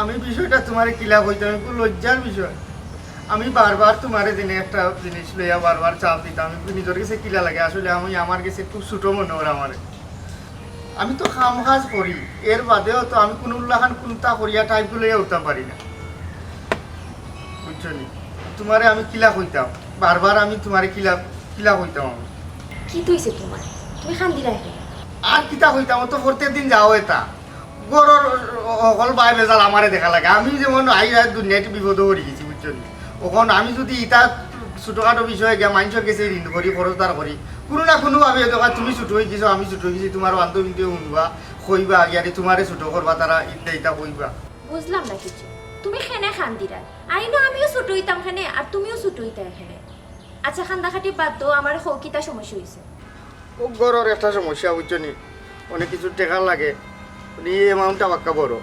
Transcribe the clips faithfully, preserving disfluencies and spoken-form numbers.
আমি বিষয়টা তুমারে কিলা কইতাম, একটু লজ্জার বিষয়। আমি বারবার তুমারে দিনে একটা জিনিস লইয়া বারবার চাপ দিতাম, আমি নিজর গেছে কিলা লাগে, আসলে আমি আমার গেছে খুব ছোট মনে অর আমারে। আমি তো কাম কাজ করি, এর বাদেও তো আমি কুনু উল্লাখান কুন্তা করিয়া টাইপ লইয়া উঠতাম পারি না, বুঝছো নি? তুমারে আমি কিলা কইতাম, বারবার আমি তুমারে কিলা কিলা কইতাম আমি। কিতা অইছে তুমার? তুমি কান্দিরায় কেনে? আর কিতা কইতাম, ও তো প্রত্যেক দিন যাও এটা। ঘরর হকল বায় বেজাল আমারে দেখা লাগে। আমি যেমন আই রাত দুনিয়াত বিপদো পড়ি গেছি, বুঝছো নি? অখন আমি যুদি ইতা ছোটখাটো বিষয়ে গিয়া মানষর গেছে ঋণ করি, খরচদার করি, কুনু না কুনু ভাবে দেখবা তুমি ছোট অই গেছো, আমি ছোট অই গেছি, তুমার বান্ধবী ইন্তে হুনবা, কইবা, আগে আরে তুমারে ছোট করবা তারা, ইতা ইতা কইবা। বুঝলাম না কিছু। তুমি কেনে কান্দিরায়? আইনো আমিও ছোট অইতাম কেনে, আর তুমিও ছোট অইতায় কেনে। আচ্ছা, কান্দাকাটি বাদ দেও, আমারে কও, কিতা সমস্যা অইছে? ও ঘরর একটা সমস্যা, বুঝছো নি? অনেক কিছু টেকা লাগে, মানে, এই amount টা বাক্কা বড়।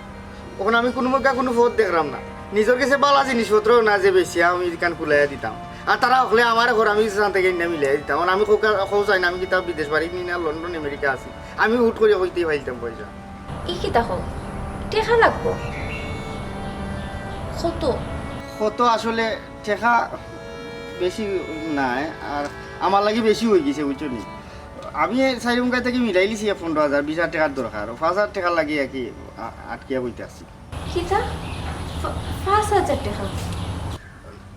অখন আমি কুনু মক্কা কুনু পথ দেখরাম না, নিজর গেছে বালা জিনিসপত্র না যে বেশি আমি ইখান কুলাইয়া দিতাম, আর তারা হকলে আমার ঘর আমি যেখান থাকি ইন্না মিলাইয়া দিতাম। অখন আমি কউকা-, কও চাই না, আমি কিতা বিদেশ বাড়ি নি না লন্ডন আমেরিকা আছি, আমি হুট করি কইতেই পাইতাম পয়সা। ই কিতা কও? টেকা লাগবো? কত? কত আসলে টেকা বেশি নাই, আর আমার লাগি বেশি অই গেছে, বুঝছো নি? আমি চাইরুমগাই থাকি মিলাইলিছি পনেরো হাজার, বিশ হাজার টেকার দরকার, পাঁচ হাজার টেকার লাগি আর কি আ-, আটকিয়া বইতে আছি। কিতা? পা-, পাঁচ হাজার টেকা?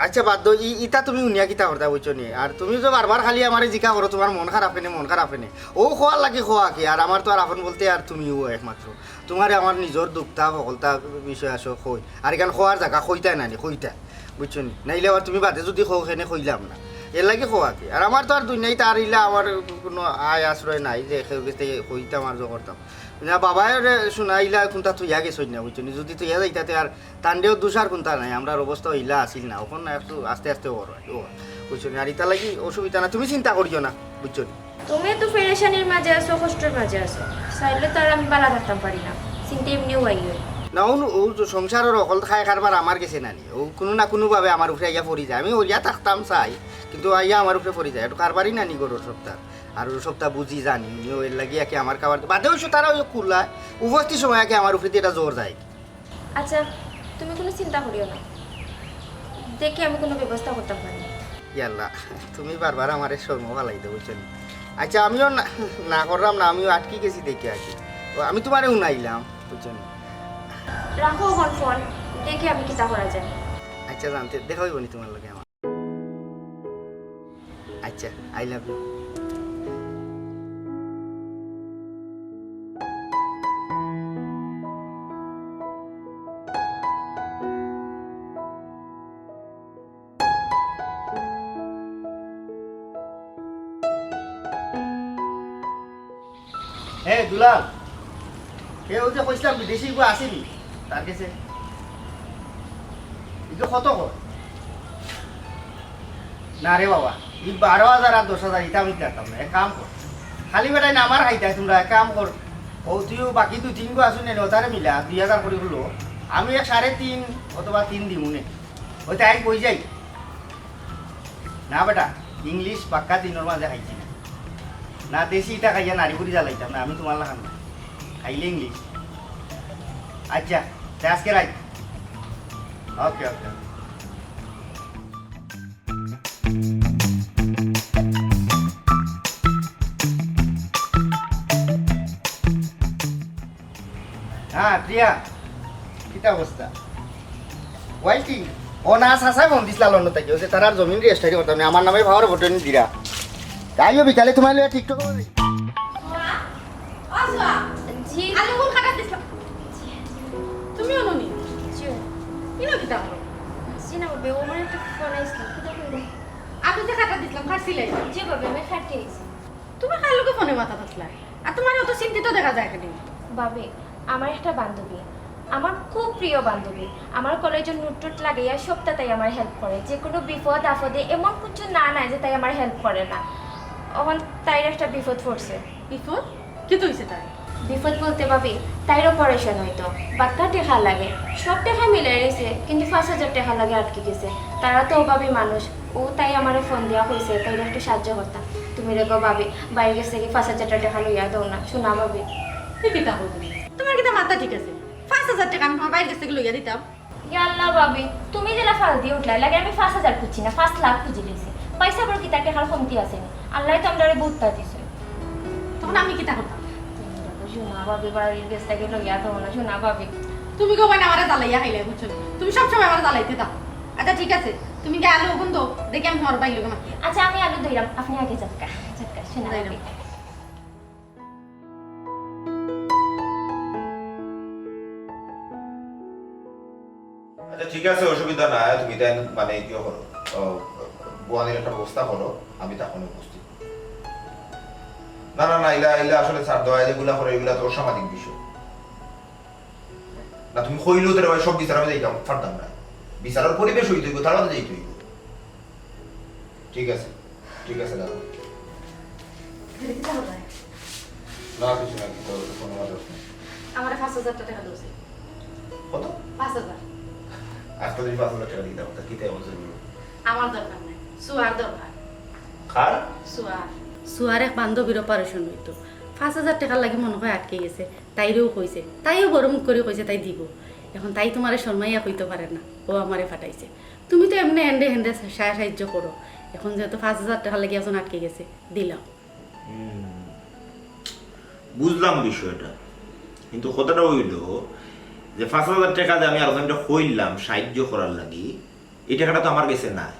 আচ্ছা, বাদ দেও, ই-, ইতা তুমি হুনিয়া কিতা করতা, বুঝছো নি? আর তুমি তো বারবার খালি আমারে জিকা করো, তুমার মন খারাপ কেনে, মন খারাপ কেনে। ও কওয়ার লাগি কওয়া কি, আর আমার তো আর আপন বলতে আর তুমিউ একমাত্র। তুমারে আমার নিজর দুখটা, হকলতা বিষয় আসো কই। আর ইখান কওয়ার জাগা কইতায় না নি, কইতায়। বুঝছো নি? নাইলে আবার তুমি বাদে যুদি কও, কেনে কইলাম না। এর লাগি কওয়া কি? আর আমার তো আর দুনিয়াত আর ইলা আমার কুনু আয় আশ্রয় নাই যে কেউর গেছে কইতাম আর জো করতাম। না, বাবায় ওরে শুনাইলা, কুন্তা থইয়া গেছইন না, বুঝছো নি? যুদি থইয়া যাইতা তে আর তানরেও দুষ আর কুন্তা নাই, আমরার অবস্থা ইলা আছিল না, অখন না একটু আস্তে আস্তে অর, অর, বুঝছো নি? আর ইতার লাগি অসুবিধা না, তুমি চিন্তা করিও না, বুঝছো নি? তুমি তো পেরেশানির মাঝে আছো, কষ্টর মাঝে আছো, চাইলে তো আর আমি বালা থাকতাম পারি না, চিন্তা এমনেউ আইয়ে। না, অউ, অউ তো সংসারর হকল খায় কারবার আমার গেছে না নি, অউ কুনু না কুনু ভাবে আমার উপরে আইয়া পড়ি যায়, আমি অইয়া থাকতাম চাই, কিন্তু আইয়া আমার উপরে পড়ি যায়, একটু কারবারই না নি ঘরর সবতা, আর সবতা বুঝি জানি, অউ এর লাগি আর কি আমার খাবার বাদে অইছো তারা অউ কুলায়, উপস্থিত সময় আর কি আমার উপরে ইটা জোর যায়। আচ্ছা, তুমি কুনু চিন্তা করিও না, দেখি আমি কুনু ব্যবস্থা করতাম পারি। ইয়াল্লা, তুমি বারবার আমারে শরমো ফালাই দেও, বুঝছো নি? আচ্ছা, আমিও না, না করলাম না, আমিও আটকি গেছি দেখি আর কি। ও, আমি তুমারে হুনাইলাম, বুঝছো নি? রাখো অখন ফোন, দেখি আমি কিতা করা যায়। আচ্ছা, জানতে দেখা অইবো নি তুমার লগে আমার? আচ্ছা, I love you. এ দুলাল, এ অউ যে কইছলাম বিদেশি ইগু আছে নি, তার গেছে ইগু কত কর? না রে বাবা, ই বারো হাজার আর দশ হাজার ইতা আমি দিতাম না। এক কাম কর, খালি বেটায় না আমার খাইতায় তুমরা, এক কাম কর, অউ তুইও বাকি দুই তিনগু আছইন নি, অতারে মিলা দুই হাজার করি ল, আমি এক সাড়ে তিন অথবা তিন দিমু নে। অউ তাই কই যাই। না বেটা, ইংলিশ বাক্কা দিনর মাঝে খাইছি না। না, দেশি ইতা খাইয়া নাড়ি ভুড়ি জ্বালাইতাম না, আমি তুমার লাখান না। খাইলে ইংলিশ। আচ্ছা, তে আজকে রাইত। ওকে, ওকে। হ্যাঁ, প্রিয়া। অবস্থা। ওয়াইটি, ও না, চাচায় ফোন দিছলা লন্ডন থাকি, ও যে তারার জমিন রেজিস্টারি করতাম না, আমার নামে পাওয়ার ভোট দিরা। তাইও বিকালে তুমার লগে টিকটক। মা, ও মা। জি। আলু কোন কাটা দিছলা? তুমি অনুনি? জি। ইনো কিতা করো? জি না, বাবা, ও আমার একটা ফোন আইছিল, কিতা কইলো? আলু যে কাটা দিছলাম, কাটছিলাই? জি, বাবা, আমি কাটি আইছি। তুমি কার লগে ফোনে মাতাত আছলায়? আর তুমারে অত চিন্তিত দেখা যায় কেনে? ভাবি, আমার একটা বান্ধবী, আমার খুব প্রিয় বান্ধবী, আমার কলেজর নোট টোট লাগাইয়া সবটা তাই আমার হেল্প করে। যে কোনো বিপদ আপদে এমন কিছু না নাই যে তাই আমার হেল্প করে না। অখন তাইর একটা বিপদ পড়ছে। বিপদ? কিতা অইছে তার? বিপদ বলতে ভাবি, তাইর অপারেশন অইতো, বাক্কা টেকা লাগে, সব টেকা মিলাই রইছে, কিন্তু পাঁচ হাজার টেকা লাগি আটকি গেছে। তারা তো অভাবী মানুষ, ও তাই আমারে ফোন দিয়া কইছে, তাইরে একটু সাহায্য করতাম। তুমি রে গো ভাবি, ভাইর গেছ থাকি পাঁচ হাজার টেকা লইয়া দেও না, সোনা ভাবি। এ কিতা কও তুমি? তুমার কিতা মাথা ঠিক আছে? পাঁচ হাজার টেকা আমি তুমার ভাইর গেছ থাকি লইয়া দিতাম? ইয়া আল্লাহ ভাবি, তুমি যেলা ফাল দিয়া উঠলায়, লাগে আমি পাঁচ হাজার খুঁজছি না, পাঁচ লাখ খুঁজি লইছি। পয়সা বড় কিতা, টেকার কমতি আছে নি? আল্লায় তো আমরারে বুদ্ধি দিছে। তখন আমি কিতা করতাম? তুমি দেখো সোনা ভাবি, ভাইর গেছ থাকি লইয়া দেও না, সোনা ভাবি। তুমি গো ভাই আমারে জ্বালাইয়া খাইলায়, বুঝছো নি? তুমি সব সময় আমারে জ্বালাইতে থাকো। আচ্ছা ঠিক আছে, তুমি গিয়া আলু অগুন দেও, দেখি আমি তুমার ভাইর লগে মাতি। আচ্ছা, আমি আলু ধইরাম, আপনে আগে যাউক্কা, যাউক্কা, সোনা যাইরাম। ভাবি। আচ্ছা ঠিক আছে, অসুবিধা নাই, তুমি তাই মানে ইয়ে করো, ও, বুয়ানির একটা ব্যবস্থা করো, আমি তখন উপস্থিত। না না না, ইলা ইলা আসলে ছাড় দেওয়া, যেগুলা করে এগুলা তো অসামাজিক বিষয়। না, তুমি কইলেও তো রে ভাই, সব বিচার আমি যাইতাম পারতাম না। বিচারর পরিবেশ অইতে অইবো, তার মাঝে যাইতে অইবো। ঠিক আছে, ঠিক আছে, দাদা। না, কিছু না, কিছু হবে না, কোনো মাথা ব্যথা নেই। আমারে পাঁচ হাজার টেকা দেও। কত? পাঁচ হাজার। আজকে যদি পাঁচ হাজার টেকা দিতাম, তা কিতা এমন জরুরি? আমার দরকার নাই, সুয়ার দরকার। কার? সুয়ার। সুয়ার এক বান্ধবীর অপারেশন অইতো, পাঁচ হাজার টেকার লাগি মনো অয় আটকি গেছে। তাইরেও কইছে, তাইও বড় মুখ করি কইছে তাই দিবো। এখন তাই তুমারে শরমাইয়া কইতো পারে না, ও আমারে পাঠাইছে। তুমি তো এমনে হেন্দে হেন্দে সা-, সাহায্য করো, এখন যেহেতু পাঁচ হাজার টেকার লাগি একজন আটকি গেছে, দিলাও। হুম, বুঝলাম বিষয়টা, কিন্তু কথাটা অইলো যে পাঁচ হাজার টেকা যে আমি আরোজনরে কইলাম সাহায্য করার লাগি, এই টেকাটা তো আমার গেছে নাই।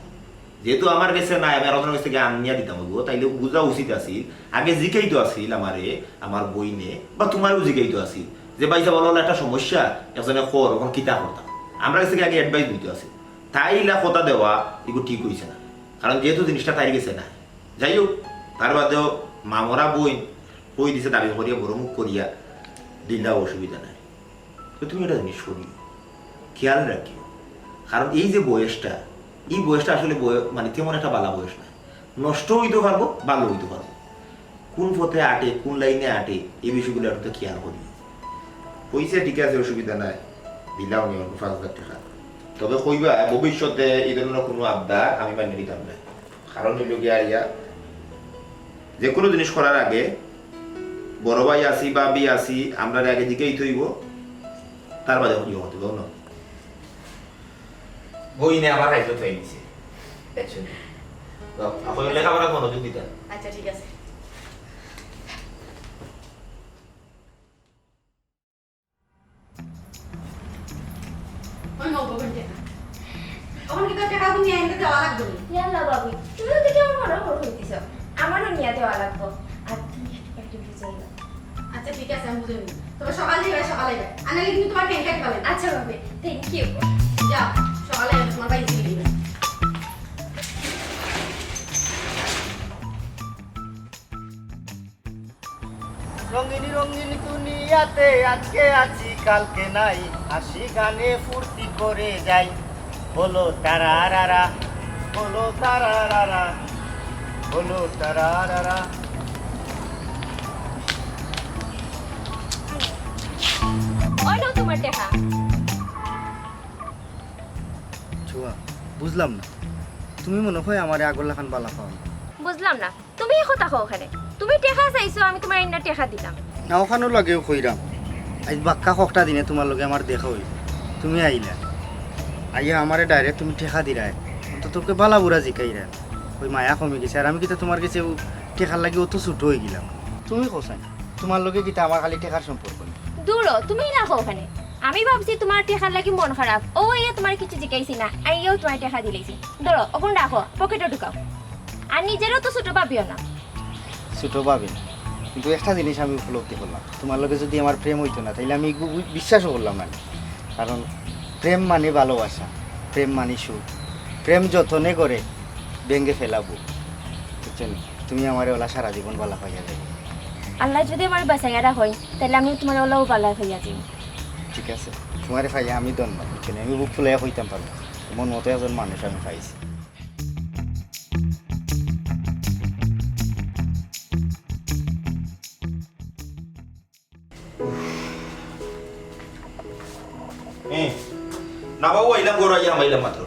যেহেতু আমার গেছে নাই, আমি আরোজনর গেছ থাকি আনিয়া দিতাম অইবো, তাইলে বুঝা উচিত আছিল, আগে জিকাইতো আছিল আমারে, আমার বইনে, বা তুমারেও জিকাইতো আছিল যে ভাইসাব, ভালা ভালা একটা সমস্যা, একজনে কর, অখন কিতা করতাম, আমরার গেছ থাকি আগে advice নিতো আছিল। তাই ইলা কথা দেওয়া, ইগু ঠিক অইছে না, কারণ যেহেতু জিনিসটা তাইর গেছে নাই। যাই হোক, তার বাদেও মামরা বইন কই দিছে দাবি করিয়া, বড় মুখ করিয়া দিলাও, অসুবিধা নাই। তো তুমি একটা জিনিস করিও, খেয়াল রাখিও, কারণ এই যে বয়সটা, এই বয়সটা আসলে বয়-, মানে তেমন একটা ভালা বয়স না, নষ্ট অইতো পারবো, ভালা অইতো পারবো। কোন পথে আটে, কোন লাইনে আটে, এই বিষয়গুলো একটু খেয়াল করিও। পয়সা ঠিক আছে, অসুবিধা নাই, দিলাও নি আমাকে পাঁচ হাজার টেকা। তবে কইবা, ভবিষ্যতে এই ধরনের কোনো আবদার আমি মানি নিতাম না। কারণ অইলো গিয়া ইয়া, যে কোনো জিনিস করার আগে বড় ভাই আছি, ভাবি আছি, আমরারে আগে জিকাইতো অইবো, তার বাদে ইয়ে করতে অইবো, না? বইনে আমার হাইজত হয়ে গেছে। বুঝছো নি? যাও, এখন লেখাপড়াত মনোযোগ দিতা। আচ্ছা, ঠিক আছে। ওই নব্বই টেকা। অখন কিতা টেকা তুমি আনতে দেওয়া লাগবো নি? ইয়াল্লা ভাবি, তুমি তো দেখি আমার মনে মনে হইতেছ। আমারও নিয়ে দেওয়া লাগবো। আর তুমি একটু বাইরে বুঝাইও। আচ্ছা, ঠিক আছে, আমি বুঝাই নিব। তবে সকালে যাইবা, সকালে যাইবা। আর নাইলে কিন্তু তোমার ঠ্যাং কাটি ফেলাই। আচ্ছা ভাবি, thank you। যাও, সকালে যাইবা, তোমার ভাই দিয়ে দিবে। রঙিন রঙিন দুনিয়াতে আজকে আছি, কালকে নাই, হাসি গানে ফুর্তি করে যাই। বলো তারারারা, বলো তারারারা, বলো তারারারা। ওই নাও তোমার টেকা। ছুয়া, বুঝলাম না, তুমি মনে হয় আমারে আগর লাখান বালা পাও না। বুঝলাম না, তুমি এই কথা কও কেনে? তুমি টেকা চাইছো, আমি তোমার ইন্না টেকা দিলাম। না, অখানর লাগেও কইরাম, আইজ বাক্কা কক্কটা দিনে তোমার লগে আমার দেখা অইল, তুমি আইলা, আইয়া আমারে direct তুমি টেকা দিরায়, অন্তত তোকে বালা বুরা জিকাইরায়, ওই মায়া কমি গেছে। আর আমি কিতা তোমার গেছে ও টেকার লাগি অত ছোট অই গেলাম? তুমি কও চাইন, তোমার লগে কিতা আমার খালি টেকার সম্পর্ক নি? দূর হ, তুমি না কও কেনে? আমি ভাবছি তুমার টেকার লাগি মন খারাপ, অউ আইয়া তুমারে কিচ্ছু জিকাইছি না, আইয়াউ তুমারে টেকা দিলাইছি। ধরো, অখন রাখো, পকেটো ঢুকাও। আর নিজেরেও তো ছোট ভাবিও না। ছোট ভাবি না, কিন্তু একটা জিনিস আমি উপলব্ধি করলাম, তুমার লগে যুদি আমার প্রেম অইতো না, তাইলে আমি এগু-, বি-, বিশ্বাসও করলাম না। কারণ প্রেম মানে ভালোবাসা, প্রেম মানে সুখ, প্রেম যতনে করে ভেঙে ফেলাবো, বুঝছো নি? তুমি আমারে অলা সারা জীবন বালা পাইয়া যাইবে। আল্লায় যুদি আমারে বাঁচাইয়া রাখইন, তাইলে আমি তুমারে অলাউ বালা পাইয়া যাইমু। ঠিক আছে, তুমারে পাইয়া আমি ধন্য, বুঝছো নি? আমি বুক ফুলাইয়া কইতাম পারমু, মন মতো একজন মানুষ আমি পাইছি। এ, না বাবু, আইলাম, ঘরো আইয়া হামাইলাম মাত্র।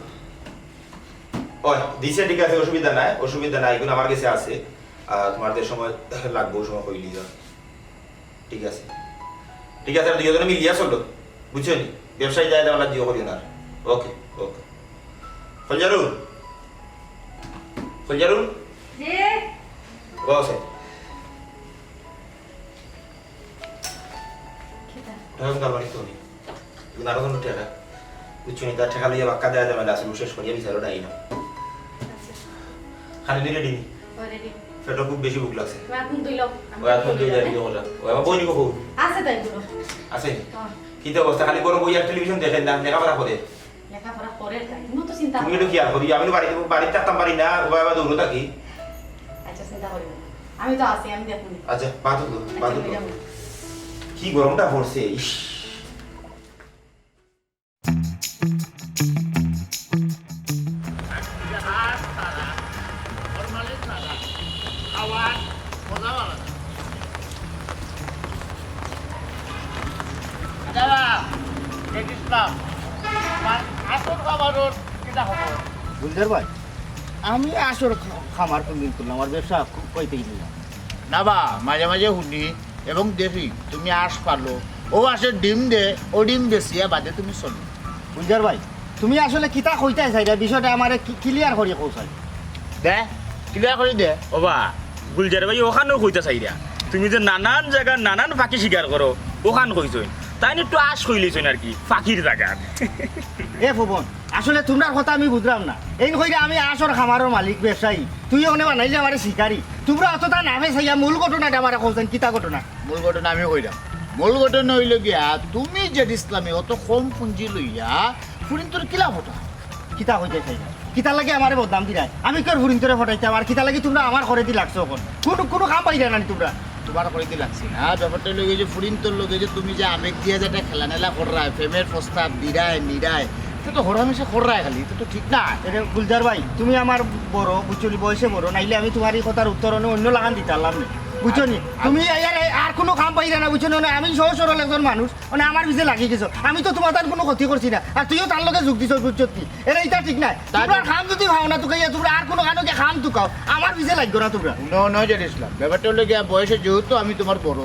ওই, দিছে, ঠিক আছে, অসুবিধা নাই, অসুবিধা নাই, এগুন আমার গেছে আছে। আর তুমার যে সময় লাগবো, অউ সময় কইলি যা। ঠিক আছে, ঠিক আছে, আর দুইজনে মিলিয়া চলো, বুঝছো নি? ব্যবসায়ী যায়, আমরা জিও করিও না। ওকে, ওকে। খলজারু, খলজারু, জি। ও আছে। কিতা? টাকা কিন্তু আমার বাড়িত নাই। এগুন আরো কোনো টাকা। বুঝছো নি? তার টাকা লইয়া বাক্কা দেয়া যাবে না, আসলে শেষ করিয়া বিচারও নাই না। আচ্ছা। খালি দুই রেডি নি? ও রেডি। পেটো খুব বেশি ভুক লাগছে। ওই এখন দুই লোক। ওই এখন দুই রেডি কথা। ওই আমার বইনি কখন? আছে তাই গুলো। আছে? হ্যাঁ। কিতা অবস্থা? খালি বড় বই আর টেলিভিশন দেখের না, লেখাপড়া করের? লেখাপড়া করের তাই। কোনো তো চিন্তা তুমি একটু খেয়াল করি, আমি তো বাড়িতে, বাড়িতে থাকতাম পারি না, ও বাবা দৌড়ো থাকি। আচ্ছা, চিন্তা করি না। আমি তো আছি, আমি দেখুন। আচ্ছা, বাদ দাও, আচ্ছা, বাদ দাও। কি গরমটা পড়ছে, ইস। দাদা, দেখিস না, আমার আসল খাবারর কিতা খবর? গুলজার ভাই, আমি আসল খা-, খামার কোনদিন করলাম, আমার ব্যবসা কইতে গেলাম। না বা, মাঝে মাঝে হুনি এবং দেখি তুমি আশ পালো, ও আশে ডিম দে, ও ডিম বেচিয়া বাদে তুমি চলো। গুলজার ভাই, তুমি আসলে কিতা কইতায় চাইরা, বিষয়টা আমারে কি-, clear করি কও চাই। দে, clear করি দে। ওবা, গুলজার ভাই অখানউ কইতা চাইরা। তুমি যে নানান জাগার নানান পাখি শিকার করো, অখান কইছইন। তাইন একটু আশ কইলিছইন আর কি, পাখির জাগার। এ ফুবন, আসলে তুমরার কথা আমি বুঝরাম না। এইন কইরা আমি আসল খামারর মালিক, ব্যবসায়ী। তুই অনে বানাইলে আমারে শিকারি। তুমরা অততা না পেছাইয়া মূল ঘটনাটা আমারে কও চাইন, কিতা ঘটনা? মূল ঘটনা আমি কইরাম। মূল ঘটনা অইলো গিয়া, তুমি যে ইসলামে অত কম পুঞ্জি লইয়া ফুরিন্তরে কিলা ফটাও? কিতা কইতায় চাইরায়? কিতার লাগি আমারে বদনাম দিরায়? আমি কিওর ফুরিন্তরে ফটাইতাম? আর কিতার লাগি তুমরা আমার ঘরেদি লাগছো অখন? কুনু, কুনু কাম পাইরায় না নি তুমরা? তুমার ঘরেদি লাগছি না। ব্যাপারটা অইলো গিয়া যে ফুরিন্তর লগে যে তুমি যে আবেগ দিয়া যে একটা খেলানেলা কররায়, প্রেমের প্রস্তাব দিরায়, নিরায়, ইতা তো হরহামেশা কররায় খালি, ইতা তো ঠিক না। এরে গুলজার ভাই, তুমি আমার বড়, বুঝছো নি, বয়সে বড়, নাইলে আমি তুমার ই কথার উত্তর অনে অইন্য লাখান দিতাম পারলাম নি, বুঝছো নি? তুমি আর, আর কুনু কাম পাইরায় না, বুঝছো নি? মানে আমি সহজ সরল একজন মানুষ, মানে আমার পিছে লাগি গেছো। আমি তো তুমার তান কুনু ক্ষতি করছি না, আর তুইও তার লগে যোগ দিছস, বুঝছস নি? এরে ইতা ঠিক নায়। তা তুমরার ঠিক। কাম যুদি পাও না তুকাইয়া, তুমরা আর কুনু কানো গিয়া কাম তুকাও, আমার পিছে লাগিও না তুমরা। No, no, জারিস না। ব্যাপারটা অইলো গিয়া বয়সে যেহেতু আমি তুমার বড়,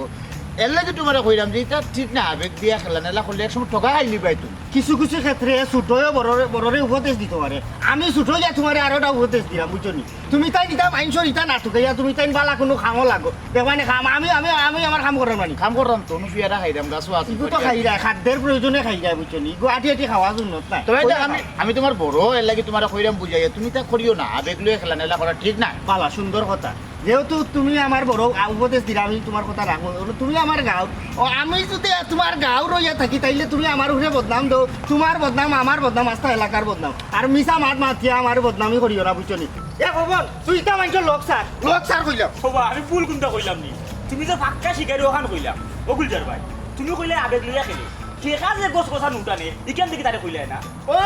এর লাগি তুমারে কইরাম যে ইতা ঠিক না, আবেগ দিয়া খেলানেলা করলে এক সময় ঠগা খাইলিবায় তুমি। কিছু কিছু ক্ষেত্রে ছোটয়ও বড়রে, বড়রে উপদেশ দিতো পারে। আমি ছোট অইয়া তুমারে আরোটা উপদেশ দিরাম, বুঝছো নি? তুমি তাইন ইতা মাইনষর ইতা না তুকাইয়া, তুমি তাইন বালা কুনু কামো লাগো। দেখবায় নি কাম, আমি, আমি, আমি আমার কাম কররাম না নি। কাম কররাম তো, নু ফিয়ারা খাইরাম, গাছও আছে। ইগু তো খাইরায়, খাদ্যের প্রয়োজনে খাইরায়, বুঝছো নি? ইগু আটি আটি খাওয়া সুন্নত নায়। তবে ইতা আমি, আমি তুমার বড়, এর লাগি তুমারে কইরাম বুঝাইয়া, তুমি ইতা করিও না, আবেগ লইয়া খেলানেলা করা ঠিক নায়। বালা, সুন্দর কথা। যেহেতু তুমি আমার বড়, আ, উপদেশ দিরায়, আমি তুমার কথা রাখমু। অখন তুমি আমার গাঁওর, ও, আমি যুদি তুমার গাঁওর অইয়া থাকি, তাইলে তুমি আমার উপরে বদনাম দেও, তুমার বদনাম, আমার বদনাম, আস্তা এলাকার বদনাম। আর মিছা মাত মাতিয়া আমার বদনামি করিও না, বুঝছো নি? এ ভবন, তুই ইতা মাইনষর লোক সার, লোক সার কইলাম। ওবা, আমি ভুল কুনটা কইলাম নি? তুমি যে পাক্কা শিকারি অখান কইলাম। ও গুলজার ভাই, তুমি কইলায় আবেগ লইয়া খেলে। টেকা যে গছ গছা নুটানে, ইখান থাকি তারে কইলায় না। ও,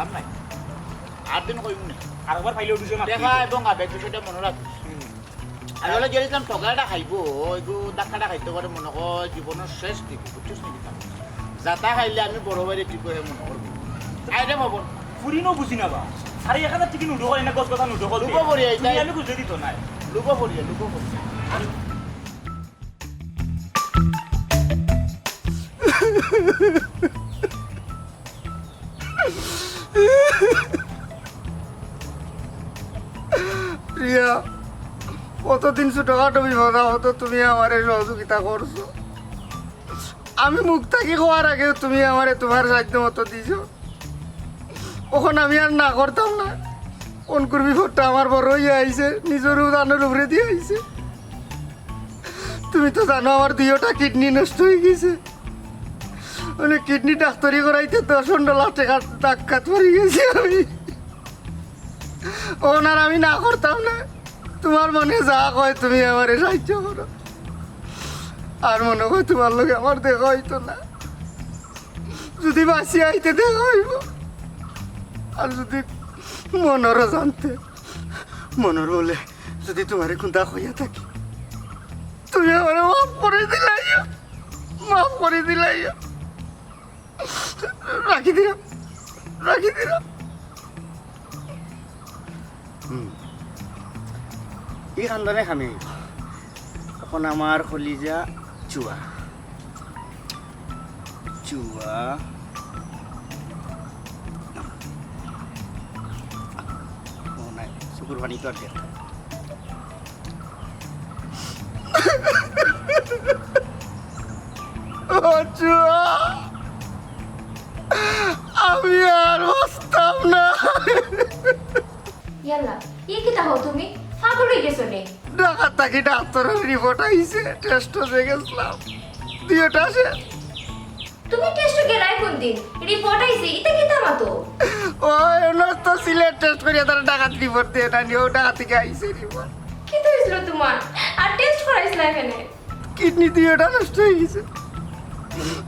আর নাই। আর দিন কইমু নি। আরেকবার পাইলে অউ বিষয় মাতিও। টেকা এবং আবেগ বিষয়টা মনো রাখিস। হুম। আমি অইলে গেছিলাম ঠগা এটা খাইবো, অইগু ধাক্কাটা খাইতো পারে মনো কর জীবনর শেষ দিকে, বুঝছস নি কিতা? যাতা খাইলে আমি বড় ভাইরে ঠিক অইয়া মনো করমু। আয় রে বাবা। ফুরিনও বুঝি না বা। আরে এক হাজার টেকা নুটো করে না, গছ গছা নুটো করে। লুবো পড়ি আইতায়। তুমি আমি বুঝে দিত নাই। লুবো পড়ি, লুবো পড়ি। প্রিয়া, কতদিন ছোটখাটো বিপদ আপদো তুমি আমারে সহযোগিতা করছো। আমি মুখ থাকি কওয়ার আগেউ তুমি আমারে তুমার সাধ্য মতো দিছো। অখন আমি আর না করতাম না। অনকুর বিপদটা আমার বড় অইয়া আইছে, নিজর উজানর উপরেদি আইছে। তুমি তো জানো আমার দুইওটা কিডনি নষ্ট অইগেছে। মানে কিডনি ডাক্তারি করাইতে দশ পনরো লাখ টেকার ধাক্কাত পড়ি গেছি আমি। অখন আর আমি না করতাম না। তুমার মনে যা কয় তুমি আমারে সাহায্য করো। আর মনো কয় তুমার লগে আমার দেখা অইতো না। যুদি বাঁচিয়া আইতে দেখা অইবো, আর যুদি মনরও জানতে, মনর বলে যুদি তুমারে কুন্তা কইয়া থাকি, তুমি আমারে মাফ করি দিলাইও, মাফ করি দিলাইও। রাখি দিলাম, রাখি দিলাম। হুম। ই কান্দনে খামে। অখন আমার কলিজা চুয়া। চুয়া। ও নাই, চকুর পানি তো আর দেখ। ও চুয়া, আমি আর বাঁচতাম না। ইয়াল্লা, ই কিতা কও তুমি? পাগল অই গেছো নি? ঢাকা থাকি ডাক্তারর রিপোর্ট আইছে, টেস্ট অইয়া গেছলাম। দুইওটা শেষ। তুমি টেস্ট গেলায় কুনদিন? রিপোর্ট আইছে, ইতা কিতা মাতো? ওই, অনো তো সিলেট টেস্ট করিয়া তারা ঢাকাত রিপোর্ট দেয় না নি, অউ ঢাকা থাকি আইছে রিপোর্ট। কিতা অইছিল তুমার? আর টেস্ট করাইছলায় কেনে? কিডনি দুইওটা নষ্ট অই গেছে।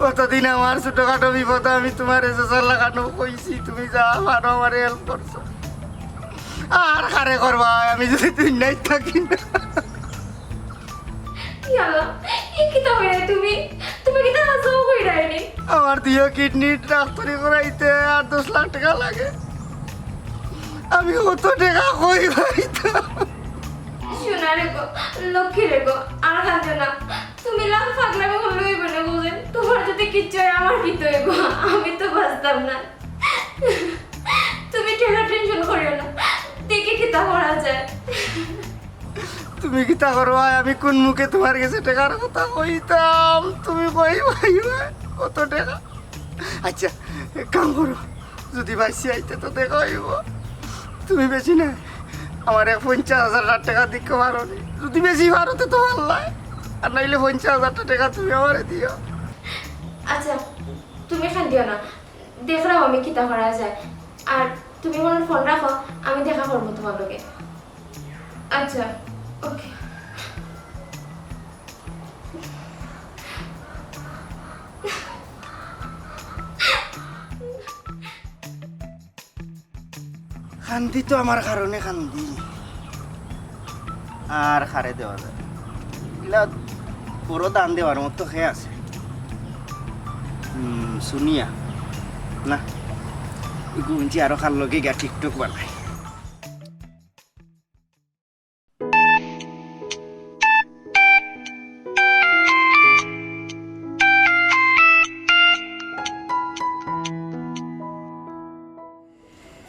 অতদিন আমার ছোটখাটো বিপদে আমি তুমারে যেতা লাখান কইছি, তুমি যা পারো আমারে হেল্প করছো। আর কারে করবায়, আমি যুদি দুনিয়াত থাকি না। ইয়াল্লা, ই কিতা কইরায় তুমি? তুমি কিতা হাছাউ কইরায় নি? আমার দুইও কিডনি ডাক্তারি করাইতে আট দশ লাখ টেকা লাগে। আমি অত টেকা কই পাইতাম? সোনা রে গো, লক্ষ্মী রে গো, আর কান্দিও না। তুমি লাখ পাগলামি করলে অইবো না বুঝেন। তুমার যুদি কিচ্ছু অয়, আমার কিতা অইবো? আমি তো বাঁচতাম না। তুমি টেকার টেনশন করিও না, দেখি কিতা করা যায়। তুমি কিতা করবায়? আমি কুন মুখে তুমার গেছে টেকার কথা কইতাম? তুমি কই পাইবায় অত টেকা? আচ্ছা, এক কাম করো, যুদি বাঁচিয়া আইতে তো দেখা অইবো। তুমি বেশি না, আমারে পঞ্চাশ হাজার টেকা দিতে পারো নি? যুদি বেশি পারো তে তো ভালা, আর নাইলে পঞ্চাশ হাজার টেকা তুমি আমারে দিও। আচ্ছা, তুমি কান্দিও না, দেখরাম আমি কিতা করা যায়। আর তুমি আমার ফোন রাখো, আমি দেখা করমু তুমার লগে। আচ্ছা, ওকে। কান্দি তো আমার কারণে কান্দি। আর কারে দেওয়া যায়? ইলা বড় দান দেওয়ার মতো কে আছে? হুম, শুনিয়া। না, গুঞ্জি আরো কার লগে গিয়া টিকটক বানাই।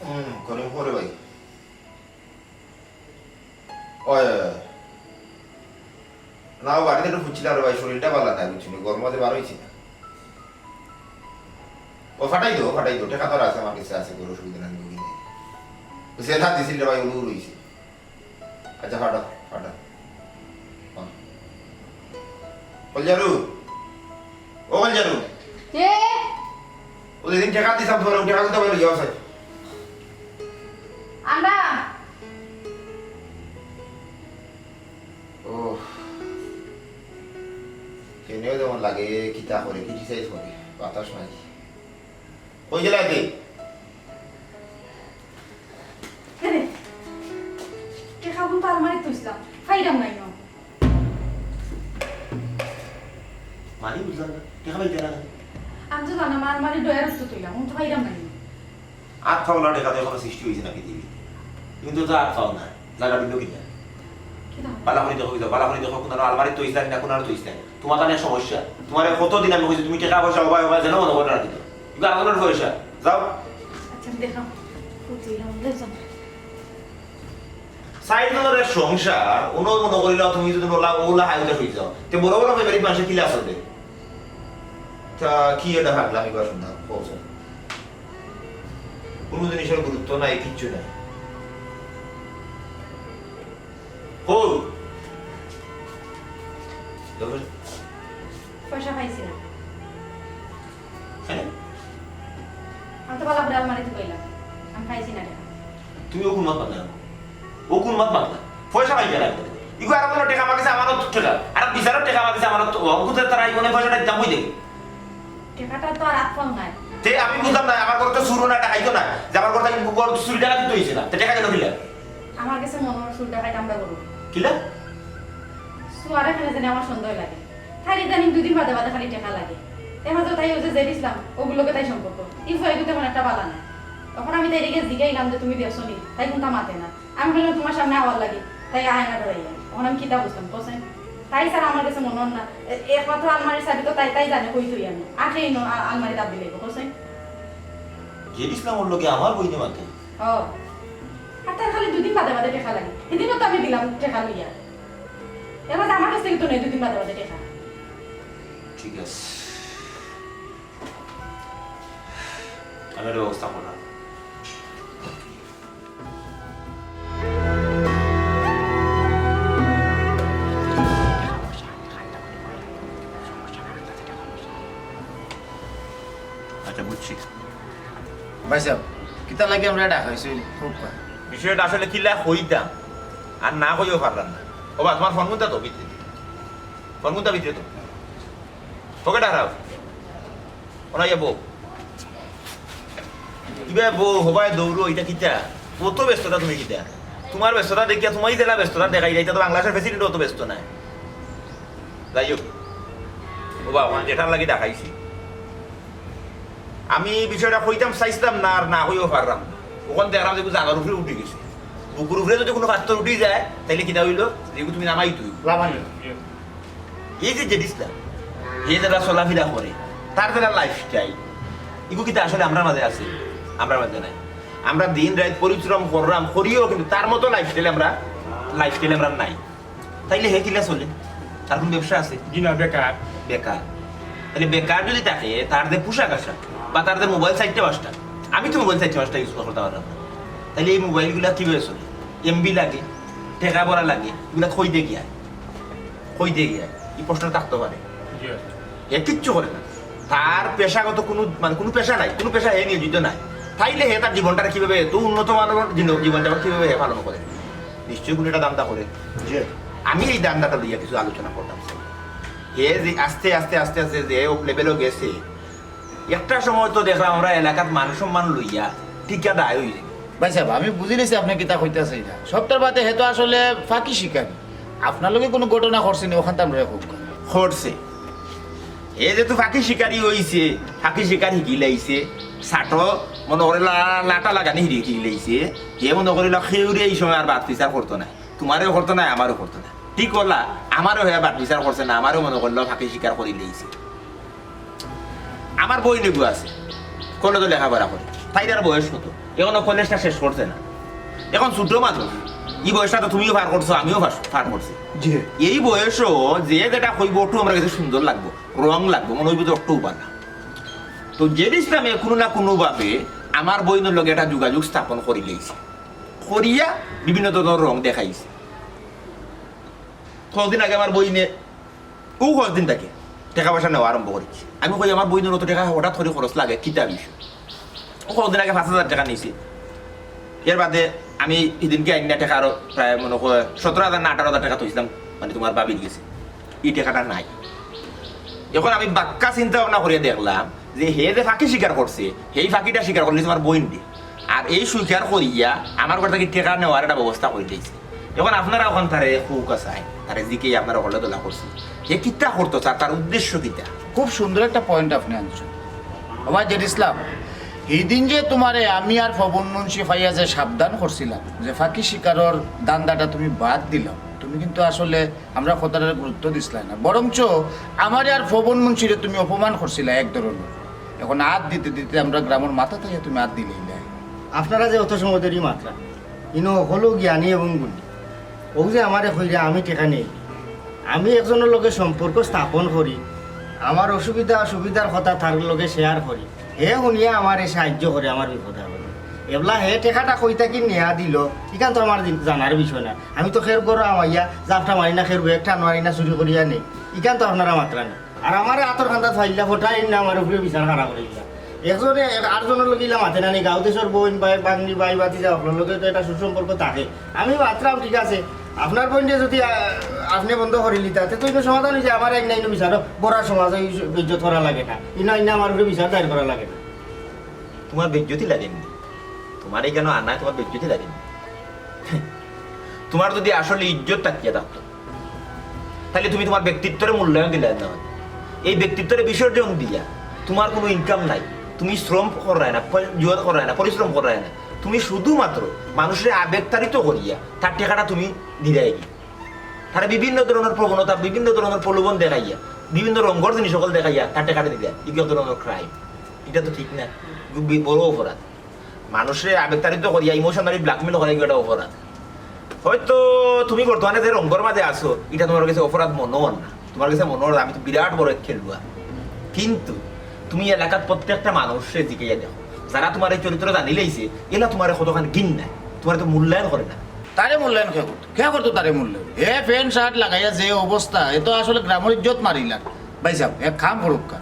হুম, করিম, করে ভাই। ওই, ওই, ওই। না, ও বাড়িতে একটু ফুটছিলাম রে ভাই, শরীরটা ভালা নাই, বুঝছো নি? গরম মাঝে বার হইছি না। ও ফাটাই দো, ফাটাই দো, টেকা তো আছে, আমার কাছে আছে, কোনো অসুবিধা নাই, রুগী নেই। তো সে ধার দিছিল রে ভাই, উলু রইছে। আচ্ছা, ফাটা, ফাটা। হ্যাঁ। কলজারু, ও কলজারু। কে? ও যেদিন টেকা দিছলাম তোমার, ও টেকা দিতে পারো, ইয়ে আছে। আন্ডা। ও, কেনেও যেমন লাগে, কিতা করে, criticize করে, বাতাস নাই। কই গেলা এতে? কেনে? টেকা কোন তো আলমারিত থইছিলাম, ফাইরাম নাই ন। মানে বুঝলাম না, টেকা পাইতে না? আমি তো জানো, আমার আলমারি ডয়ার উঠতে থইলাম, আমি তো ফাইরাম নাই ন। আত ফাওলা টেকা তো এখনো সৃষ্টি হইছে না পৃথিবীত। কিন্তু তো আত ফাও না, জাগা দিল কিনা? কিতা? বালা করি দেখো, কিতা? বালা করি দেখো, কোন আলমারিত থইছিলাম না, কোন আর থইছিলাম। তোমার তানে সমস্যা। তোমারে কতদিন আমি কইছি, তুমি টেকা পয়সা অবায় অবায় যেন মনে করে রাখি দাও। এগুলো আগুনের পয়সা। যাও। আচ্ছা, আমি দেখলাম। বুঝলাম, বুঝলাম। সাইড ধরে সংসার, অনো মনে করিলাম তুমি যদি ওলা, ওলা হাইতে হই যাও। তে বড় বড় ফ্যামিলি মানুষের কিলা আছে দে? তা কি এটা হাগলামি বা শুনলাম, কও চাই। কোনো জিনিসের গুরুত্ব নাই, কিচ্ছু নাই। কও। তারপরে? পয়সা পাইছি না। হ্যাঁ? আমি তো বালা করে আলমারিত থুইলাম, আমি পাইছি না টেকা। তুমি অউ কুন মাত মাতলা? অউ কুন মাত মাতলা? পয়সা পাইয়া লাগবে। ইগু আর কোনো টেকা আমার গেছে আমানত টেকা। আর বিচারর টেকা আমার গেছে আমানত, অগুতে তারা ইগুনে পয়সাটা দিতাম কই দেখি? টেকাটা তো আর আত পাও নাই। তে আমি বুঝলাম না, আমার ঘর তো চুরও না, ডাকাইতও না। যে আমার ঘর থাকি ঘর চুরি ডাকাতি তো হইছে না। তে টেকা গেল কিলা? আমার গেছে মনে হয় চুর ডাকাইত আমরা করব। কিলা? চুয়ারে খানে জানি আমার সন্দেহ লাগে। তাইর ইদানিং দুদিন বাদে বাদে খালি টেকা লাগে। এর মাঝে তাই ওই যে জেড ইসলাম, অগুর লগে তাই সম্পর্ক। ই ফুয়াইগু তেমন একটা বালা না। তখন আমি তাইরে গিয়া জিগাইলাম যে, "তুমি দেখছো নি?" তাই কুনতা মাতে না। আমি কইলাম, "তোমার সামনে আওয়ার লাগি।" তাই আয় না ডরাইয়া। তখন আমি কিতা বুঝতাম, কও চাই? তাই ছাড়া আমার গেছে মনে হয় না। এ-, একমাত্র আলমারির চাবি তো তাই, তাই জানে, কই থই আমি। আখেই ন-, আ-, আলমারি দাব দিলে, কও চাই? জেড ইসলামর লগে আমার বইনে মাতে? ও। আর তার খালি দুদিন বাদে বাদে টেকা লাগে। সেদিনও তো আমি দিলাম টেকা লইয়া। এবার আমার কাছ থেকে তো নেই দুদিন বাদে বাদে টেকা। ঠিক আছে, আমি একটা ব্যবস্থা করলাম। আচ্ছা, বুঝছি। ভাই সাহেব, কিতা লাগি আমরা ডাকাইছি? খুব কয়। বিষয়টা আসলে কিলা কইতাম, আর না কইও পারলাম না। ও বা, তোমার ফোন কোনটা তো ভিতরে? ফোন কোনটা ভিতরে তো? পকেট হারাও। ওনা ইয়া বউ। কিবা বউ, হবায় দৌড়ো, ইটা কিতা? অত ব্যস্ততা তুমি কিতা? তোমার ব্যস্ততা দেখিয়া, তোমার যেলা ব্যস্ততা দেখাই যায়, ইটা তো বাংলাদেশের প্রেসিডেন্ট অত ব্যস্ত নায়। যাই হোক, ও বাবা, যেটার লাগি ডাকাইছি। আমি বিষয়টা কইতাম চাইছিলাম না, আর না কইও পারলাম না। অখন দেখলাম যে জাগার উপরে উঠি গেছে। বুকুর উপরে যদি কোনো পাথর উঠি যায়, তাইলে কিতা হইলো? যেগু তুমি নামাই তুই। লামানি। এই যে জেড ইসলাম, হে যেলা চলাফিরা করে, তার যেলা লাইফস্টাইল, ইগু কিতা আসলে আমরার মাঝে আছে? আমরার মাঝে নাই। আমরা দিন রাইত পরিশ্রম করলাম, করিও কিন্তু তার মতো লাইফস্টাইল আমরা, লাইফস্টাইল আমরা নাই। তাইলে হে কিলা চলে? তার কোনো ব্যবসা আছে? জি না, বেকার। বেকার। তাইলে বেকার যদি থাকে, তার যে পোশাক আশাক বা তার যে মোবাইল চাইরটা পাঁচটা, আমি তো মোবাইল চাইরটা পাঁচটা ইউজ করতাম পারলাম না। তাইলে এই মোবাইলগুলা কিভাবে চলে? এমবি লাগে, টেকা ভরা লাগে, ইগুলা কই দে গিয়া? কই দে গিয়া? এই প্রশ্ন থাকতে পারে। জি, আচ্ছা। হে কিচ্ছু করে না। তার পেশাগত কোনো, মানে, কোনো পেশা নাই, কোনো পেশা হে নিয়োজিত নাই। তাইলে হে তার জীবনটা কিভাবে, এত উন্নত মানর জীবন, জীবনযাপন কিভাবে হে পালন করে? নিশ্চয়ই কোনো একটা ধান্দা করে। জি। আমি এই ধান্দাটা লইয়া কিছু আলোচনা করতাম চাই। হে যে আস্তে আস্তে, আস্তে আস্তে যে লেভেলও গেছে, একটা সময় তো দেখলাম আমরা এলাকাত মান সম্মান লইয়া টিকা দায় হয়ে যাবে। ভাই সাহেব, আমি বুঝি নিছি আপনি কিতা কইতাছেন না। সবটার বাদে হে তো আসলে ফাঁকি শিকারী। আপনার লগে কোনো ঘটনা ঘটছে নি, অখানতা আমরা খুব। ঘটছে। হে যেহেতু ফাঁকি শিকারী হইছে, ফাঁকি শিকার হিকিলাইছে, সাটো মনে করে লা-, লাটা লাগানি হিরি হিকিলাইছে। হে মনে করিল কেউরে এই সময় আর বাদ বিচার করতো না, তোমারেও করতো না, আমারেও করতো না। ঠিক করলা, আমারেও হে বাদ বিচার করছে না, আমারেও মনে করলো ফাঁকি শিকার করিলাইছে। আমার বইন এগু আছে, কলেজো লেখাপড়া করে, তাইর আর বয়স কত? এখনো কলেজটা শেষ করছে না, এখন ছোট মানুষ। এই বয়সটা তো তুমিও পার করছো, আমিও পার, পার করছি। জি। এই বয়সও যে যেটা কইব, ওটু আমার কাছে সুন্দর লাগবো, রং লাগবো, মনে হইব যে ওটু বালা। তো জেড ইসলামে কোনো না কোনোভাবে আমার বইনের লগে একটা যোগাযোগ স্থাপন করিলাইছে, করিয়া বিভিন্ন ধরনের রং দেখাইছে। কদিন আগে আমার বইনে ও কয়দিন থাকি টেকা পয়সা নেওয়া আরম্ভ করিছে। আমি কই, "আমার বইনর অত টেকা হঠাৎ করি খরচ লাগে, কিতা বিষয়?" ও কয়দিন আগে পাঁচ হাজার টেকা নিছে। এর বাদে আমি হিদিনকে আইনা টেকা আরো প্রায় মনে কয় সতেরো হাজার না আঠারো হাজার টেকা থইছিলাম, মানে, তোমার ভাবির গেছে, এই টেকাটা নাই। এখন আমি বাক্কা চিন্তা ভাবনা করিয়া দেখলাম যে হে যে ফাঁকি শিকার করছে, সেই ফাঁকিটা শিকার করলে আমার বইন দি। আর এই স্বীকার করিয়া আমার ঘর থাকি টেকা নেওয়ার একটা ব্যবস্থা করিলাইছে। এখন আপনারা ওখান তারে কউক্কা চাই, তারে জিকাই আপনারা হলে দলা করছি, হে কিতা করতো চার, তার উদ্দেশ্য কিতা? খুব সুন্দর একটা পয়েন্ট আপনি আনছেন। ওবা জেড ইসলাম, হিদিন যে তোমারে আমি আর ফবন মুন্সি ফাইয়া যে সাবধান করছিলাম যে ফাঁকি শিকারর ধান্দাটা তুমি বাদ দিলাও, তুমি কিন্তু আসলে আমরা কথাটার গুরুত্ব দিছলায় না, বরঞ্চ আমারে আর ফবন মুন্সিরে তুমি অপমান করছিলায় এক ধরনের। এখন আত দিতে দিতে আমরা গ্রামর মাথা থাকি তুমি আত দিলাইলায়। আপনারা যে অত সময় ধরি মাতরা, ইনো হকলউ জ্ঞানী এবং গুণী। অউ যে আমারে কইরা আমি টেকা নেই, আমি একজনর লগে সম্পর্ক স্থাপন করি, আমার অসুবিধা অসুবিধার কথা তার লগে শেয়ার করি, হে হুনিয়া আমারে সাহায্য করে আমার বিপদ আপদে। এবলা হে টেকাটা কই থাকি নিয়া দিল, ইখান তো আমার জানার বিষয় না। আমি তো খের ঘরো হামাইয়া জাপটা মারি না, খের একটা মারি না, চুরি করিয়া নেই, ইখান তো আপনারা মাতরা না। আর আমারে আতর কান্দাত ফালাইলা, ফটাইন না, আমার উপরে বিচার খাড়া করিলা। একজনে এক-, আরজনর লগে ইলা মাতে না নি, গাঁও দেশর বইন, ভাই, ভাগ্নি, ভাই, ভাতিজা, আপনার লগে তো একটা সুসম্পর্ক থাকে। আমি মাতরাম, ঠিক আছে, আপনার বইনরে যদি, আহ, আপনে বন্ধ করিলিতা, তে তো ইনো সমাধান অইযায়, আমার এক নাইন বিচারো, বড় সমাজে এই বেইজ্জত করা লাগে না, ইনো আইনা আমার উপরে বিচার দায়ের করা লাগে না। তোমার বেইজ্জতি লাগেনি? তোমার ইখানো আনায় তোমার বেইজ্জতি লাগেনি? তোমার যদি আসলে ইজ্জত থাকিয়া থাকতো, তাইলে তুমি তোমার ব্যক্তিত্বরে মূল্যায়ন দিলায় না। এই ব্যক্তিত্বরে বিসর্জন দিয়া তোমার কোনো ইনকাম নাই, তুমি শ্রম কররায় না, প-, জুহদ কররায় না, পরিশ্রম কররায় না, তুমি শুধুমাত্র মানুষরে আবেগতাড়িত করিয়া তার টেকাটা তুমি দিরায়গি। তারে বিভিন্ন ধরনের প্রবণতা, বিভিন্ন ধরনের প্রলোভন দেখাইয়া, বিভিন্ন রঙর জিনিস সকল দেখাইয়া তার টেকাটা দিরায়, ইগু এক ধরনের ক্রাইম। ইটা তো ঠিক না, ইগু বি-, বড় অপরাধ। মানুষরে আবেগতাড়িত করিয়া, ইমোশনালি ব্ল্যাকমেইল করা ইগু একটা অপরাধ। হয়তো তুমি বর্তমানে যে রঙর মাঝে আছো, ইটা তোমার কাছে অপরাধ মনো অর না, তোমার কাছে মনো অর আমি তো বিরাট বড় এক খেলুয়া। কিন্তু তুমি এলাকাত প্রত্যেকটা মানুষরে জিকাইয়া দেখো, যারা তোমার এই চরিত্র জানিলাইছে, এলা তোমারে কতখান ঘিন্নায়, তোমারে তো মূল্যায়ন করে না। তারে মূল্যায়ন কে করতো? কে করতো তারে মূল্যায়ন? হে প্যান্ট শার্ট লাগাইয়া যে অবস্থা, এ তো আসলে গ্রামর ইজ্জত মারিলা। ভাইসাব, এক কাম করুক্কা,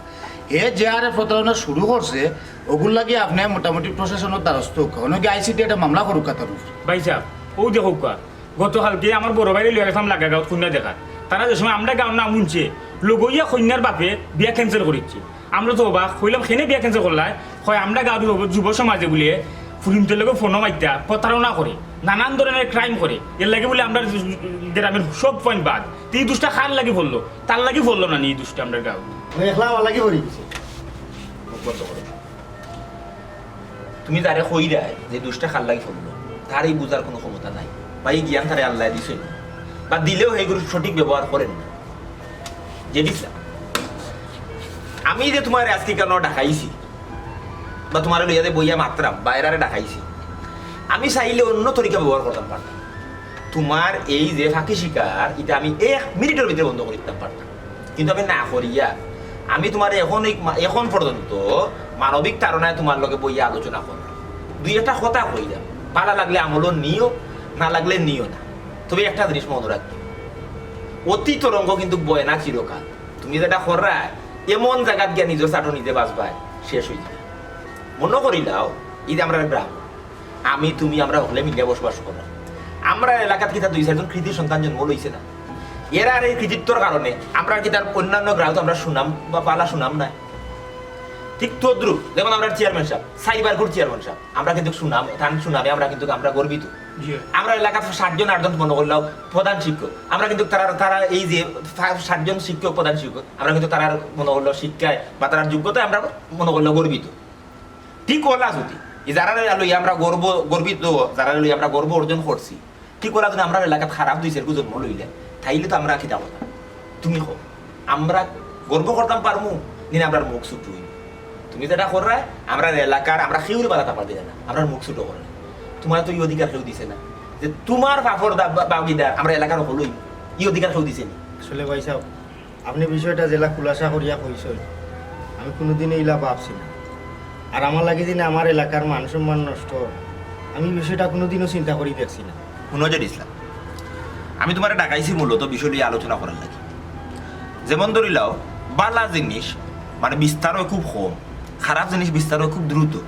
হে যে হারে প্রতারণা শুরু করছে, ওগুর লাগি আপনে মোটামুটি প্রশাসনর দ্বারস্থ হউক্কা, অনো গিয়া আইসিটি একটা মামলা করুক্কা তার উপরে। ভাইসাব, অউ দেখউক্কা, গতকালকে আমার বড় ভাইরে লইয়া গেছিলাম লাগা গাঁওত কইন্যা দেখাত। তারা যে সময় আমরার গাঁওর নাম হুনছে, লগইয়া কইন্যার বাপে বিয়া cancel করিছে। আমরা তো অবাক, কইলাম, "কেনে বিয়া cancel করলায়?" কয়, "আমরার গাঁওর যুব, যুব সমাজে বুলে ফুরিন্তর লগে ফোনো মাতিয়া প্রতারণা করে, নানান ধরনের ক্রাইম করে, এরলাগি বুলে আমরার গ্রামর সব পয়েন্ট বাদ।" তে ই দুষটা কার লাগি পড়লো? তার লাগি পড়লো না নি ই দুষটা আমরার গাঁওত? দেখলাম, আমার লাগি পড়ি গেছে। মুখ বন্ধ করো। তুমি যারে কইরায় যে দুষটা কার লাগি পড়লো, তার ই বুঝার কোনো ক্ষমতা নাই। বা ই জ্ঞান তারে আল্লায় দিছইন না। বা দিলেও হেগুর সঠিক ব্যবহার করের না। যে দিছলা। আমি যে তোমারে আজকে কেনে ডাকাইছি, বা তোমারে লইয়া যে বইয়া মাতরাম, বা এরারে ডাকাইছি, আমি চাইলে অন্য তরিকা ব্যবহার করতাম পারতাম। তোমার এই যে ফাঁকি শিকার, ইটা আমি এক মিনিটর ভিতরে বন্ধ করি দিতাম পারতাম। কিন্তু আমি না করিয়া, আমি তোমারে এখন এই মা-, এখন পর্যন্ত মানবিক তাড়নায় তোমার লগে বইয়া আলোচনা করলাম। দুই একটা কথা কইলাম, ভালা লাগলে আমলো নিও, না লাগলে নিও না। তবে একটা জিনিস মনো রাখবে, অতীতর অঙ্গ কিন্তু বয় না চিরকাল। তুমি যেটা কররায়, এমন জাগাত গিয়া নিজর চাটো নিজে বাজবায়, শেষ অইযিবায়। মনো করিলাও, ই যে আমরার গ্রাম, আমি, তুমি, আমরা হকলে মিলিয়া বসবাস কররাম। আমরার এলাকাত কিতা দুই চাইরজন কৃতি সন্তান জন্ম লইছে না? এরার এই কৃতিত্বর কারণে আমরার কিতা অন্যান্য গাঁওত আমরার সুনাম বা ভালা সুনাম নাই? ঠিক তদ্রূপ, যেমন আমরার চেয়ারম্যান সাব, চাইরবার ঘুর চেয়ারম্যান সাব, আমরা কিন্তু সুনাম, তান সুনামে আমরা কিন্তু আমরা গর্বিত। জি। আমরার এলাকাত সাতজন আটজন মনো করলাও প্রধান শিক্ষক, আমরা কিন্তু তারার, তারা এই যে সা-, সাতজন শিক্ষক, প্রধান শিক্ষক, আমরা কিন্তু তারার মনো করলাও শিক্ষায় বা তারার যোগ্যতায় আমরা মনো করলাও গর্বিত। ঠিক অলা যদি ই যারারে লইয়া আমরা গর্ব, গর্বিত, যারারে লইয়া আমরা গর্ব অর্জন করছি, ঠিক অলা যদি আমরার এলাকাত খারাপ দুই চাইরগু জন্ম লইলে, তাইলে তো আমরা কিতা করতাম? তুমি কও, আমরা গর্ব করতাম পারমু, নি না আমরার মুখ ছুটো অইবো? তুমি যেটা কররায়, আমরার এলাকার, আমরা কেউরে বাধা থাকবার দিরায় না, আমরার মুখ ছুটো কররায়। তোমারে তো ই অধিকার কেউ দিছে না, যে তোমার পাপর দা-, বা-, ভাগিদার আমরার এলাকার হকল অইবো, ই অধিকার কেউ দিছে নি? আসলে ভাইসাব, আপনে বিষয়টা যেলা খুলাসা করিয়া কইছইন, আমি কুনুদিনও ইলা ভাবছি না। আর আমার লাগি যেন আমার এলাকার মান সম্মান নষ্ট, আমি বিষয়টা কুনুদিনও চিন্তা করি দেখছি না। হুনো জেড ইসলাম, আমি তোমারে ডাকাইছি মূলত বিষয় লইয়া আলোচনা করার লাগি। যেমন ধরিলাও, বালা জিনিস মানে বিস্তার অয় খুব কম, খারাপ জিনিস বিস্তার অয় খুব দ্রুত।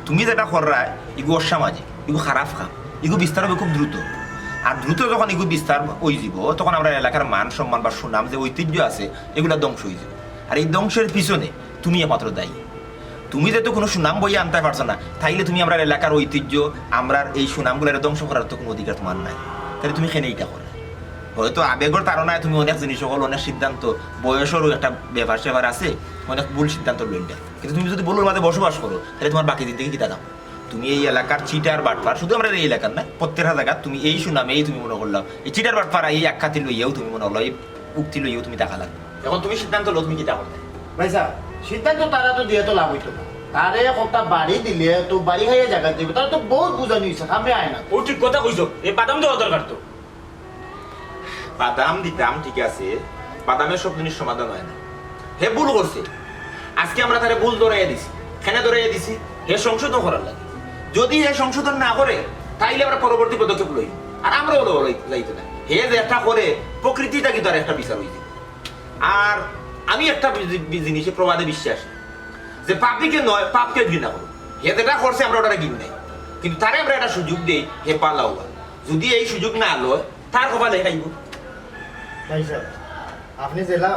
তুমি যেটা কররায়, ইগু অসামাজিক, ইগু খারাপ কাম, ইগু বিস্তার অইবো খুব দ্রুত। আর দ্রুত যখন ইগু বিস্তার অইযিবো, তখন আমরার এলাকার মান সম্মান বা সুনাম যে ঐতিহ্য আছে, এগুলা ধ্বংস অইযিবো। আর এই ধ্বংসের পিছনে তুমি একমাত্র দায়ী। তুমি যেহেতু কুনু সুনাম বইয়া আনতায় পারছো না, তাইলে তুমি আমরার এলাকার ঐতিহ্য, আমরার এই সুনামগুলারে ধ্বংস করার তো কুনু অধিকার তোমার নাই। তাইলে তুমি কেনে ইটা কররায়? হয়তো আবেগর তাড়নায় তুমি অনেক জিনিস অকল, অনেক সিদ্ধান্ত, বয়সরও একটা ব্যাপার স্যাপার আছে, অনেক ভুল সিদ্ধান্ত লইলায়। কিন্তু তুমি যদি ভুলর মাঝে বসবাস করো, তাইলে তোমার বাকি জিন্দেগি কিতা থাকবো? তুমি এই এলাকার চিটার বাটপার, শুধু আমরার এই এলাকার না, প্রত্যেকটা জাগাত তুমি এই সুনামেই তুমি মনো করলাও, এই চিটার বাটপার এই আখ্যাতি লইয়াও তুমি মনো করলাও, এই উক্তি লইয়াও তুমি থাকা লাগবো। এখন তুমি সিদ্ধান্ত লও, তুমি কিতা করতায়? ভাইসাব, সিদ্ধান্ত তারা তো দিয়া তো লাভ অইতো না। তারে একটা বাড়ি দিলে তো বাড়ি খাইয়া জাগাত যাইবো, তারা তো বউত বুঝানি অইছে, কামে আয় না। অউ ঠিক কথা কইছো, এ বাদাম দেওয়া দরকার তো। বাদাম দিতাম, ঠিক আছে, বাদামে সব জিনিস সমাধান অয় না। হে ভুল করছে। আজকে আমরা তারে ভুল ধরাইয়া দিছি। কেনে ধরাইয়া দিছি? হে সংশোধন করার লাগি। যদি হে সংশোধন না করে, তাইলে আমরা পরবর্তী পদক্ষেপ লই। আর আমরাও লওয়া লই-, যাইতো না। হে যেটা করে, প্রকৃতিটা কিন্তু আর একটা বিচার অইছে। আর আমি একটা বি-, বি-, জিনিসে প্রবাদে বিশ্বাসী, যে পাপীকে নয়, পাপকে ঘৃণা করো। হে যেটা করছে, আমরা ওটারে ঘিন নাই, কিন্তু তারে আমরা একটা সুযোগ দেই, হে পালাও। যদি এই সুযোগ না লয়, তার কপালে খাইব। ভাই সাহেব, আপনি যেলা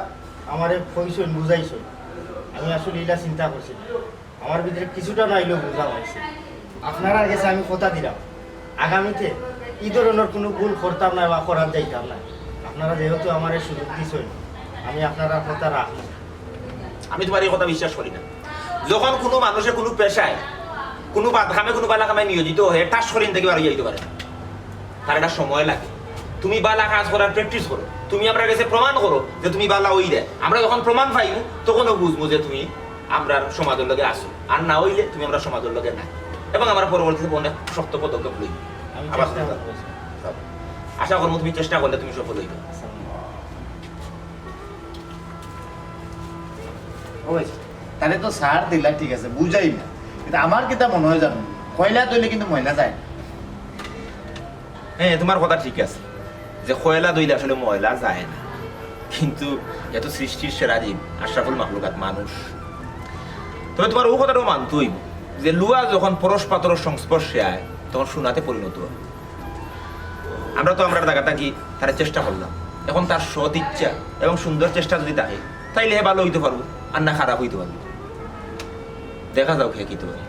আমারে কইছইন, বুঝাইছইন, আমি আসলে ইলা চিন্তা করছি না। আমার ভিতরে কিছুটা না অইলেও বুঝা অইছে। আপনারার গেছে আমি কথা দিলাম, আগামীতে ই ধরনের কোনো ভুল করতাম না বা করার যাইতাম না। আপনারা যেহেতু আমারে সুযোগ দিছইন, আমি আপনারার কথা রাখবো। আমি তোমার এই কথা বিশ্বাস করি না। যখন কোনো মানুষে কোনো পেশায়, কোনো বাদ কামে, কোনো বালা কামে নিয়োজিত হয়ে ঠাস করি থাকি বারো যাইতে পারে না। তার একটা সময় লাগে। তুমি বালা কাজ করার প্র্যাকটিস করো, তুমি আমরার গেছে প্রমাণ করো যে তুমি বালা অইরায়। আমরা যখন প্রমাণ পাইমু, তখনও বুঝমু যে তুমি আমরার সমাজর লগে আছো, আর না অইলে তুমি আমরার সমাজর লগে নাই। এবং আমরা পরবর্তীতে অনেক শক্ত পদক্ষেপ লই। আমি আবার চেষ্টা করবো, স্যার। আশা করবো তুমি চেষ্টা করলে তুমি সফল অইবে। আচ্ছা। ওই, তাহলে তো সার দিলা, ঠিক আছে, বুঝাই না, কিন্তু আমার কিতা মনে হয় জানো, কয়লা ধইলে কিন্তু ময়লা যায় না। হ্যাঁ, তোমার কথা ঠিক আছে যে কয়লা ধইলে আসলে ময়লা যায় না, কিন্তু এত সৃষ্টির সেরা জীব, আশরাফুল মাখলুকাত মানুষ। তবে তোমার ও কথাটাও মানতে অইব যে লুয়া যখন পরশ পাথরর সংস্পর্শে আয়, তখন সোনাতে পরিণত হয়। আমরা তো আমরার জাগা থাকি তারে চেষ্টা করলাম। এখন তার সৎ ইচ্ছা এবং সুন্দর চেষ্টা যদি থাকে, তাইলে হে ভালো অইতে পারবো, আর না খারাপ অইতে পারবো। দেখা যাউক হে কিতা করে।